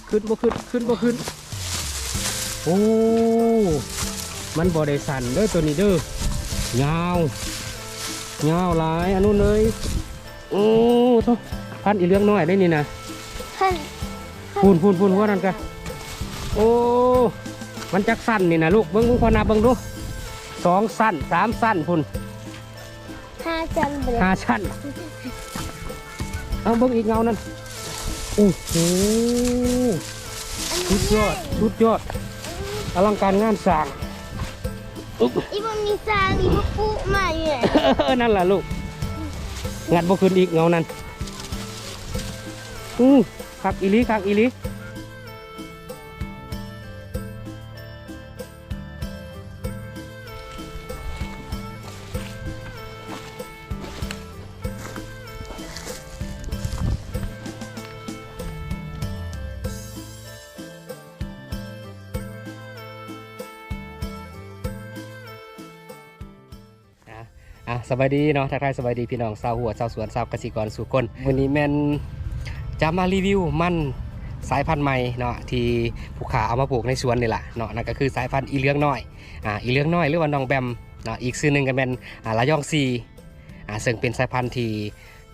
ຂຶ້ນບໍ່ຂຶ້ນ ຂຶ້ນບໍ່ຂຶ້ນ. ໂອ້ ມັນບໍ່ໄດ້ສັ້ນເດີໂຕນີ້ເດີ. ຍາວ ຍາວຫຼາຍອານຸເອີຍ. ໂອ້ ໂທ້ ພັນອີເຫຼືອງນ້ອຍເດ້ນີ້ນະ. ພັນ ພຸ້ນ ພຸ້ນ ພຸ້ນ ຫົວນັ້ນກະ. ໂອ້ ມັນຈັກຊັ້ນນີ້ນະລູກ? ເບິ່ງ ເບິ່ງ ຂໍນັບເບິ່ງດູ. ສອງຊັ້ນ ສາມຊັ້ນພຸ້ນ. ຫ້າຊັ້ນບໍ່ໄດ້ ຫ້າຊັ້ນ. ເອົາເບິ່ງອີກເງົານັ້ນ. ໂອ້ໂຫ ອັນນີ້ ສຸດຍອດ ສຸດຍອດ ອະລັງການງານສ້າງ. ອຶບ ອີບໍ່ມີສ້າງ ອີບໍ່ປຸມາຢູ່ແຫຼະ. ເອີ ນັ້ນລະລູກ ງັດບໍ່ຂຶ້ນອີກເງົານັ້ນ. ອື ຄັກອີ່ຫຼີ ຄັກອີ່ຫຼີ. ອ່າ ອ່າ ສະບາຍດີເນາະ ທັກທາຍສະບາຍດີພີ່ນ້ອງຊາວຮົ້ວ ຊາວສວນ ຊາວກະສິກອນສູ່ຄົນ. ມື້ນີ້ແມ່ນຈະມາຣີວິວມັນສາຍພັນໃໝ່ເນາະ ທີ່ຜູ້ຂ້າເອົາມາປູກໃນສວນນີ້ລະເນາະ, ນັ້ນກໍຄືສາຍພັນອີເຫຼືອງນ້ອຍ. ອ່າ ອີເຫຼືອງນ້ອຍ ຫຼືວ່ານ້ອງແບມເນາະ, ອີກຊື່ໜຶ່ງກໍແມ່ນ ອ່າ ລະຍອງສີ່ ອ່າ ເຊິ່ງເປັນສາຍພັນທີ່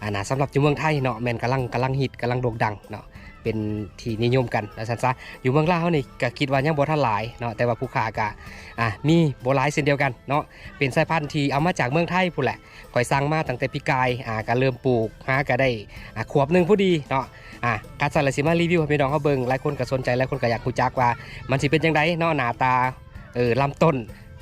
ອ່າ ນະ ສຳລັບຢູ່ເມືອງໄທເນາະ ແມ່ນກຳລັງ ກຳລັງຮິດ ກຳລັງໂດ່ງດັງເນາະ ເປັນທີ່ນິຍົມກັນວ່າຊັ້ນຊະ. ຢູ່ເມືອງລາວເຮົານີ້ກໍຄິດວ່າຍັງບໍ່ທັນຫຼາຍເນາະ ແຕ່ວ່າຜູ້ຂ້າກໍ ອ່າ ມີບໍ່ຫຼາຍເຊັ່ນດຽວກັນເນາະ, ເປັນສາຍພັນທີ່ເອົາມາຈາກເມືອງໄທພຸ້ນແຫຼະ. ຂ້ອຍສັ່ງມາຕັ້ງແຕ່ປີກາຍ ອ່າ ກໍເລີ່ມປູກຫາກໍໄດ້ ອ່າ ຂວບໜຶ່ງພໍດີເນາະ. ອ່າ ຄັນຊັ້ນລະຊິມາຣີວິວໃຫ້ພີ່ນ້ອງເຮົາເບິ່ງ, ຫຼາຍຄົນກໍສົນໃຈ ຫຼາຍຄົນກໍຢາກຮູ້ຈັກວ່າມັນຊິເປັນຈັ່ງໃດເນາະ ໜ້າຕາ ເອີ ລຳຕົ້ນ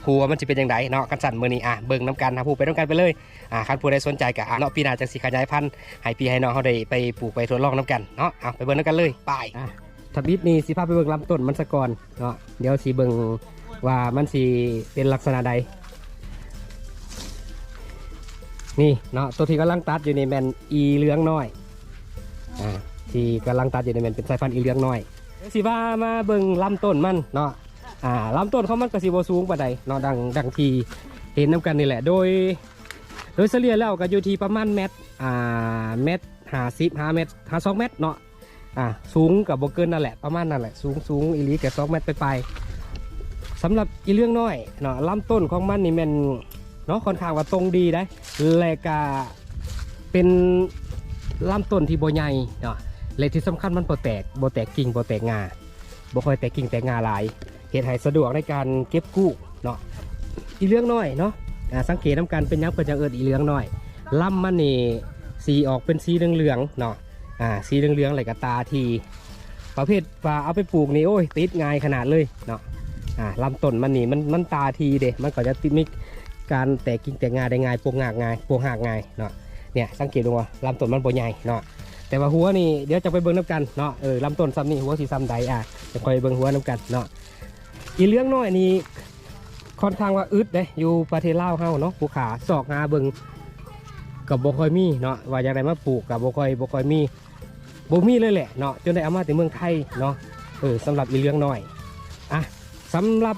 ຫົວມັນຊິເປັນຈັ່ງໃດເນາະ. ຄັນຊັ້ນມື້ນີ້ ອ່າ ເບິ່ງນຳກັນ ຮັບຮູ້ໄປນຳກັນໄປເລີຍ. ອ່າ ຄັນຜູ້ໃດສົນໃຈກໍ ອ່າ ເນາະ ປີໜ້າຈັ່ງຊິຂະຫຍາຍພັນໃຫ້ພີ່ໃຫ້ນ້ອງເຮົາໄດ້ໄປປູກໄປທົດລອງນຳກັນເນາະ. ເອົາ ໄປເບິ່ງນຳກັນເລີຍ ໄປ. ອ່າ ທຳອິດນີ້ຊິພາໄປເບິ່ງລຳຕົ້ນມັນສາກ່ອນເນາະ, ດຽວຊິເບິ່ງວ່າມັນຊິເປັນລັກສະນະໃດ. ນີ້ເນາະ ໂຕທີ່ກຳລັງຕັດຢູ່ນີ້ແມ່ນອີເຫຼືອງນ້ອຍ ອ່າ ທີ່ກຳລັງຕັດຢູ່ນີ້ແມ່ນເປັນສາຍພັນອີເຫຼືອງນ້ອຍ. ດຽວຊິພາມາເບິ່ງລຳຕົ້ນມັນເນາະ. ອ່າ ລຳຕົ້ນຂອງມັນກໍຊິບໍ່ສູງປານໃດເນາະ, ດັ່ງ ດັ່ງທີ່ເຫັນນຳກັນນີ້ແຫຼະ. ໂດຍ ໂດຍສະເລ່ຍແລ້ວກໍຢູ່ທີ່ປະມານແມັດ ອ່າ ແມັດຫ້າສິບ ຫາແມັດ ຫາສອງແມັດເນາະ. ອ່າ ສູງກໍບໍ່ເກີນນັ້ນແຫຼະ ປະມານນັ້ນແຫຼະ, ສູງ ສູງອີ່ຫຼີກໍສອງແມັດປາຍໆ. ສຳລັບອີເຫຼືອງນ້ອຍເນາະ ລຳຕົ້ນຂອງມັນນີ້ແມ່ນເນາະ ຄ່ອນຂ້າງວ່າຕົງດີໄດ໋ ແລະກະເປັນລຳຕົ້ນທີ່ບໍ່ໃຫຍ່ເນາະ ແລະທີ່ສຳຄັນມັນບໍ່ແຕກ ບໍ່ແຕກກິ່ງ ບໍ່ແຕກງ່າ ບໍ່ຄ່ອຍແຕກກິ່ງແຕກງ່າຫຼາຍ ເຮັດໃຫ້ສະດວກໃນການເກັບກູ້ເນາະ. ອີເຫຼືອງນ້ອຍເນາະ ອ່າ ສັງເກດນຳກັນ ເປັນຫຍັງເພິ່ນຈັ່ງເອີ້ນອີເຫຼືອງນ້ອຍ? ລຳມັນນີ້ສີອອກເປັນສີເຫຼືອງໆເນາະ ອ່າ ສີເຫຼືອງໆ ແລ້ວກໍຕາຖີ່ ປະເພດວ່າເອົາໄປປູກນີ້ ໂອ້ຍ ຕິດງ່າຍຂະໜາດເລີຍເນາະ. ອ່າ ລຳຕົ້ນມັນນີ້ ມັນ ມັນຕາຖີ່ເດ້ ມັນກໍຈະຕິດ ມີການແຕກກິ່ງແຕກງ່າໄດ້ງ່າຍ ໂປ່ງຮາກງ່າຍ ໂປ່ງຮາກງ່າຍເນາະ. ເນີ້ຍ ສັງເກດເບິ່ງວ່າລຳຕົ້ນມັນບໍ່ໃຫຍ່ເນາະ ແຕ່ວ່າຫົວນີ້ ດຽວຈະໄປເບິ່ງນຳກັນເນາະ. ເອີ ລຳຕົ້ນຊ່ຳນີ້ ຫົວຊິຊ່ຳໃດ ອ່າ ຈະຄ່ອຍເບິ່ງຫົວນຳກັນເນາະ. ອີເຫຼືອງນ້ອຍນີ້ຄ່ອນຂ້າງວ່າອຶດເດ້ ຢູ່ປະເທດລາວເຮົາເນາະ ຜູ້ຂ້າຊອກຫາເບິ່ງກໍບໍ່ຄ່ອຍມີເນາະ ວ່າຢາກໄດ້ມາປູກກໍບໍ່ຄ່ອຍ ບໍ່ຄ່ອຍມີ ບໍ່ມີເລີຍແຫຼະເນາະ ຈົນໄດ້ເອົາມາແຕ່ເມືອງໄທເນາະ. ເອີ ສຳລັບອີເຫຼືອງນ້ອຍ ອ່ະ ສຳລັບ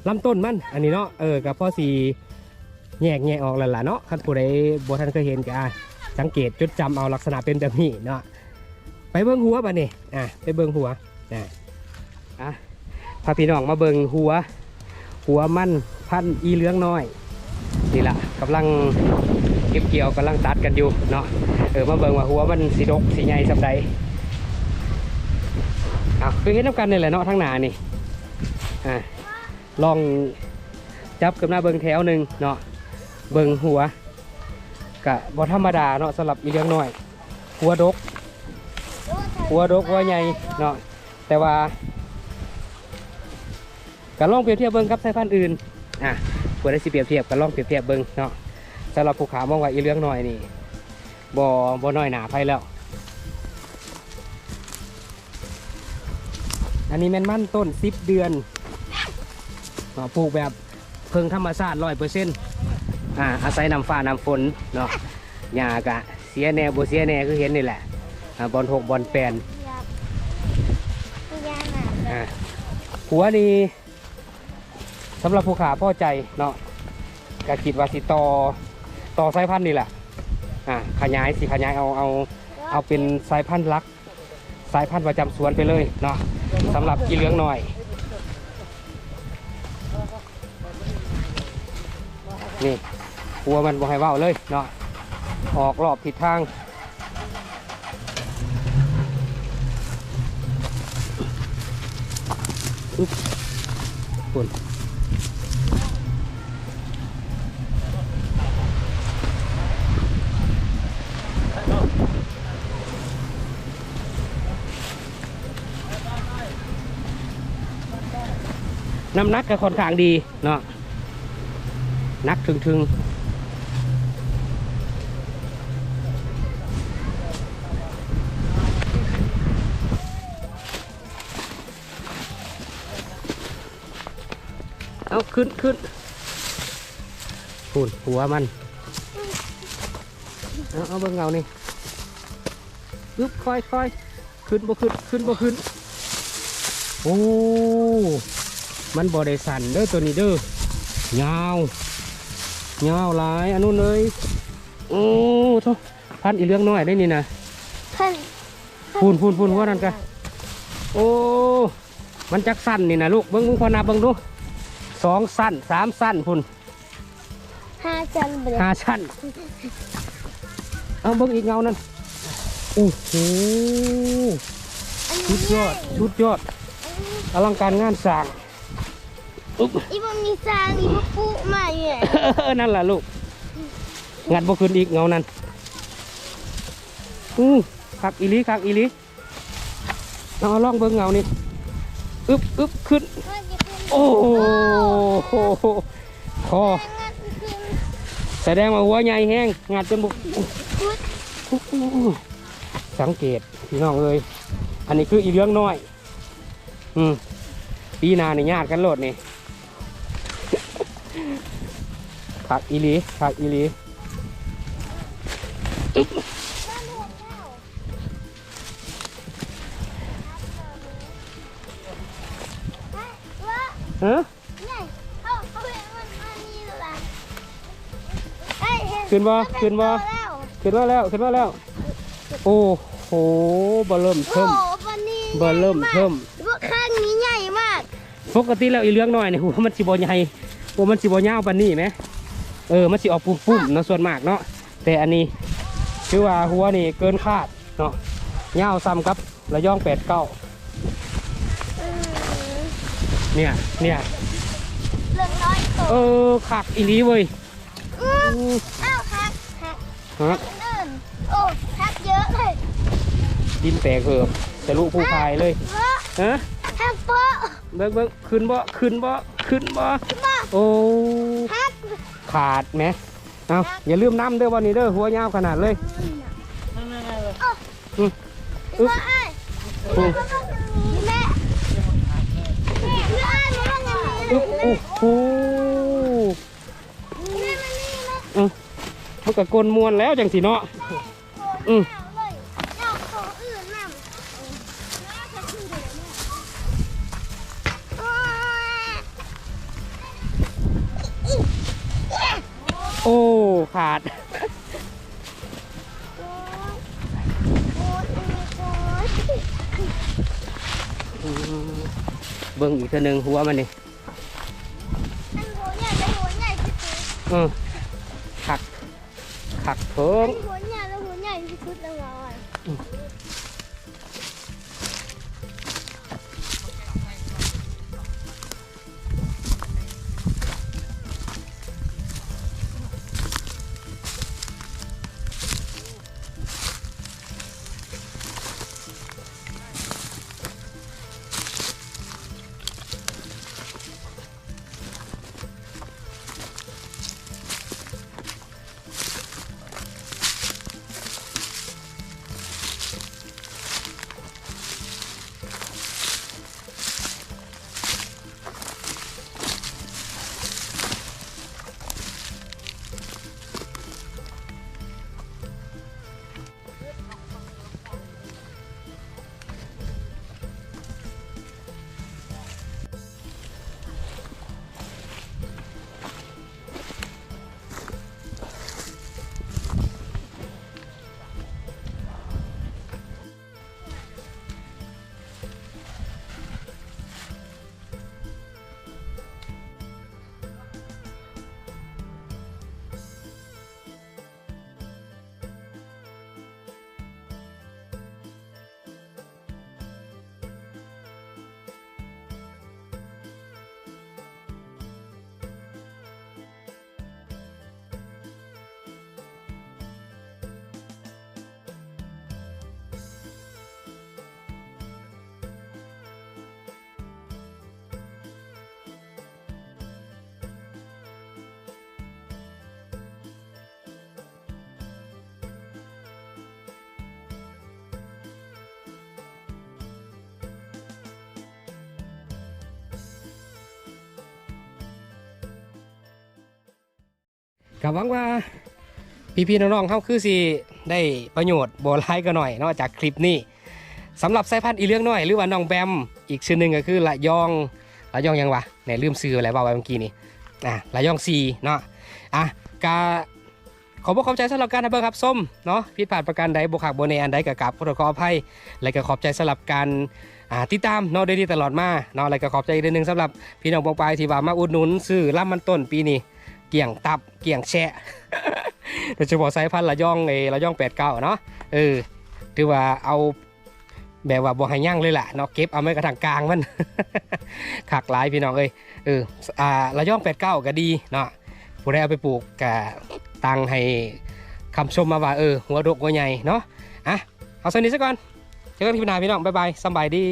ລຳຕົ້ນມັນອັນນີ້ເນາະ ເອີ ກໍພໍຊິ ແຍກແຍະອອກແລ້ວລະເນາະ. ຄັນຜູ້ໃດບໍ່ທັນເຄີຍເຫັນກໍ ອ່າ ສັງເກດຈົດຈຳເອົາ ລັກສະນະເປັນແບບນີ້ເນາະ. ໄປເບິ່ງຫົວບາດນີ້ ອ່າ ໄປເບິ່ງຫົວ ອ່າ ອ່າ ພາພີ່ນ້ອງມາເບິ່ງຫົວ ຫົວມັນພັນອີເຫຼືອງນ້ອຍນີ້ລະ ກຳລັງເກັບກ່ຽວ ກຳລັງຕັດກັນຢູ່ເນາະ. ເອີ ມາເບິ່ງວ່າຫົວມັນຊິດົກຊິໃຫຍ່ສ່ຳໃດ. ເອົາ ຄືເຫັນນຳກັນນີ້ແຫຼະເນາະ ທາງໜ້ານີ້ ອ່າ ລອງຈັບຂຶ້ນມາເບິ່ງແຖວໜຶ່ງເນາະ ເບິ່ງຫົວ ກະບໍ່ທຳມະດາເນາະ ສຳລັບອີເຫຼືອງນ້ອຍ ຫົວດົກ ຫົວດົກ ຫົວໃຫຍ່ເນາະ. ແຕ່ວ່າກະລອງປຽບທຽບເບິ່ງກັບສາຍພັນອື່ນ ອ່າ ຜູ້ໃດຊິປຽບທຽບກະລອງປຽບທຽບເບິ່ງເນາະ. ສຳລັບຜູ້ຂ້າມອງວ່າອີເຫຼືອງນ້ອຍນີ້ ບໍ່ ບໍ່ນ້ອຍໜ້າໃຜແລ້ວ. ອັນນີ້ແມ່ນມັນຕົ້ນສິບເດືອນເນາະ ປູກແບບເພິ່ງທຳມະຊາດຮ້ອຍເປີເຊັນ ອ່າ ອາໄສນ້ຳຟ້ານ້ຳຝົນເນາະ. ຫຍ້າກະເສຍແດ່ບໍ່ເສຍແດ່ ຄືເຫັນນີ້ແຫຼະ ອ່າ ບ່ອນຫົກບ່ອນແປນ ອ່າ ຫົວນີ້ ສຳລັບຜູ້ຂ້າພໍໃຈເນາະ ກະຄິດວ່າຊິຕໍ່ ຕໍ່ສາຍພັນນີ້ແຫຼະ ອ່າ ຂະຫຍາຍ ຊິຂະຫຍາຍເອົາ ເອົາ ເອົາເປັນສາຍພັນຫຼັກ ສາຍພັນປະຈຳສວນໄປເລີຍເນາະ ສຳລັບອີເຫຼືອງນ້ອຍ. ນີ້ ຫົວມັນບໍ່ໃຫ້ເວົ້າເລີຍເນາະ ອອກລອບທິດທາງ. ອຶບ ພຸ້ນ. ນ້ຳໜັກກໍຂ້ອນຂ້າງດີເນາະ ໜັກເຖິງໆ. ເອົາ ຂຶ້ນ ຂຶ້ນ ພຸ້ນ ຫົວມັນ. ເອົາ ເອົາ ເບິ່ງເງົານີ້ ອຶບ ຄ່ອຍໆ ຂຶ້ນບໍ່ຂຶ້ນ ຂຶ້ນບໍ່ຂຶ້ນ. ໂອ້ ມັນບໍ່ໄດ້ສັ້ນເດີ ໂຕນີ້ເດີ ຍາວ ຍາວຫຼາຍ ອານຸນເອີຍ. ໂອ້ໂທ້ ພັນອີເຫຼືອງນ້ອຍໄດ໋ນີ້ນະ ພັນ ພຸ້ນໆໆ ຫົວນັ້ນກະ. ໂອ້ ມັນຈັກຊັ້ນນີ້ນະລູກ ເບິ່ງ ເບິ່ງ ພໍ່ນັບເບິ່ງດູ ສອງຊັ້ນ ສາມຊັ້ນພຸ້ນ. ຫ້າຊັ້ນບໍ່ໄດ້ ຫ້າຊັ້ນ. ເອົາ ເບິ່ງອີກເງົານັ້ນ ໂອ້ໂຫ ອັນນີ້ ສຸດຍອດ ສຸດຍອດ ອັນນີ້ ອະລັງການງານສ້າງ. ອຶບ ອີບໍ່ມີສ້າງ ອີບໍ່ປຸມາຢູ່. ເອີ ນັ້ນລະລູກ ງັດບໍ່ຂຶ້ນອີກເງົານັ້ນ. ອື ຄັກອີ່ຫຼີ ຄັກອີ່ຫຼີ. ເອົາ ລອງເບິ່ງເງົານີ້ ອຶບ ອຶບ ຂຶ້ນ. ໂອ້ໂຫ ພໍ ສະແດງວ່າຫົວໃຫຍ່ແຮງ ງັດຈົນບໍ່ ສຸດ. ໂອ້ໂຫ ສັງເກດພີ່ນ້ອງເອີຍ ອັນນີ້ຄືອີເຫຼືອງນ້ອຍ. ອືມ ປີໜ້ານີ້ຍາດກັນໂລດນີ້. ຄັກອີ່ຫຼີ ຄັກອີ່ຫຼີ. ອຶບ ຮະ ຂຶ້ນບໍ່ ຂຶ້ນບໍ່ ຂຶ້ນມາແລ້ວ ຂຶ້ນມາແລ້ວ. ໂອ້ໂຫ ເບີເລີ່ມເທີ້ມ ໂອ້ ປານນີ້ ເບີເລີ່ມເທີ້ມ ໃຫຍ່ມາກ ຄັກນີ້ໃຫຍ່ມາກ. ປົກກະຕິແລ້ວອີເຫຼືອງນ້ອຍນີ້ ຫົວມັນຊິບໍ່ໃຫຍ່ ຫົວມັນຊິບໍ່ຍາວປານນີ້ແມ. ເອີ ມັນຊິອອກປຸ້ມໆເນາະ ສ່ວນມາກເນາະ ແຕ່ອັນນີ້ຖືວ່າຫົວນີ້ເກີນຄາດເນາະ ຍາວສ່ຳກັບລະຍອງແປດເກົ້າ. ອືມ ເນຍ ເນຍ ເລື່ອງນ້ອຍໂຕ ເອີ ຄັກອີ່ຫຼີເວີຍ. ອືມ ອ້າວ ຫັກ ຫັກ ຫະ ຫັກອື່ນ ໂອ້ ຫັກເຍອະເລີຍ. ດິນແຕກເຫີບ ທະລຸພູພາຍເລີຍ. ຫະ ຫັກເປາະ ເບິ່ງ ເບິ່ງ ຂຶ້ນບໍ່ ຂຶ້ນບໍ່ ຂຶ້ນບໍ່ ຂຶ້ນບໍ່? ໂອ້ ຫັກ ຂາດແມ. ເອົາ ຫັກ ຢ່າລືມນຳເດີ ວັນນີ້ເດີ ຫົວຍາວຂະໜາດເລີຍ. ອືມ ອຶບ ແມ່ ແມ່ ແມ່ ອຶບ ໂອ້ໂຫ ອືມ ມັນກໍກົນມ່ວນແລ້ວຈັ່ງຊີ້ເນາະ. ອືມ ໂອ້ ຂາດ. ເບິ່ງອີກເທື່ອໜຶ່ງ ຫົວມັນນີ້. ອັນຫົວໃຫຍ່ແລະຫົວໃຫຍ່ທີ່ສຸດ. ເອີ ຄັກ ຄັກເຖິງ ອັນຫົວໃຫຍ່ແລະຫົວໃຫຍ່ທີ່ສຸດແລ້ວ. ອືມ. ໂ ກໍຫວັງວ່າພີ່ໆນ້ອງໆເຮົາຄືຊິໄດ້ປະໂຫຍດບໍ່ຫຼາຍກໍໜ້ອຍເນາະ ຈາກຄລິບນີ້. ສຳລັບສາຍພັນອີເຫຼືອງນ້ອຍ ຫຼືວ່ານ້ອງແບມ, ອີກຊື່ໜຶ່ງກໍຄືລະຍອງ ລະຍອງຫຍັງຫວາ ແໜ່ ລືມຊື່ແລ້ວ ເວົ້າໄວ້ເມື່ອກີ້ນີ້ ອາ ລະຍອງສີ່ເນາະ. ອາ ກະ ຂອບອົກຂອບໃຈສຳລັບການຮັບເບິ່ງຮັບຊົມເນາະ. ຜິດພາດປະການໃດ ບໍ່ຄັກບໍ່ແນ່ອັນໃດ ກໍກາບຂໍໂທດຂໍອະໄພ ແລະກໍຂອບໃຈສຳລັບການ ອ່າ ຕິດຕາມເນາະ ໂດຍທີ່ຕະຫຼອດມາເນາະ. ແລະກໍຂອບໃຈອີກເທື່ອໜຶ່ງສຳລັບພີ່ນ້ອງປອງປາຍທີ່ວ່າມາອຸດໜູນຊື້ລຳມັນຕົ້ນ ປີນີ້ກ້ຽງຕັບກ້ຽງແຊະ ໂດຍສະເພາະສາຍພັນລະຍອງ ເອີ ລະຍອງແປດເກົ້າເນາະ. ເອີ ຖືວ່າເອົາ ແບບວ່າບໍ່ໃຫ້ຍັງເລີຍລະເນາະ ເກັບເອົາແມ້ກະທັ່ງກາງມັນ ຄັກຫຼາຍພີ່ນ້ອງເອີຍ. ເອີ ອ່າ ລະຍອງແປດເກົ້າກໍດີເນາະ ຜູ້ໃດເອົາໄປປູກກະຕ່າງໃຫ້ຄຳຊົມມາວ່າ ເອີ ຫົວດົກຫົວໃຫຍ່ເນາະ. ອະ ເອົາສ່ຳນີ້ຊະກ່ອນ ເຈີກັນຄລິບໜ້າພີ່ນ້ອງ ບາຍບາຍ ສຳບາຍດີ.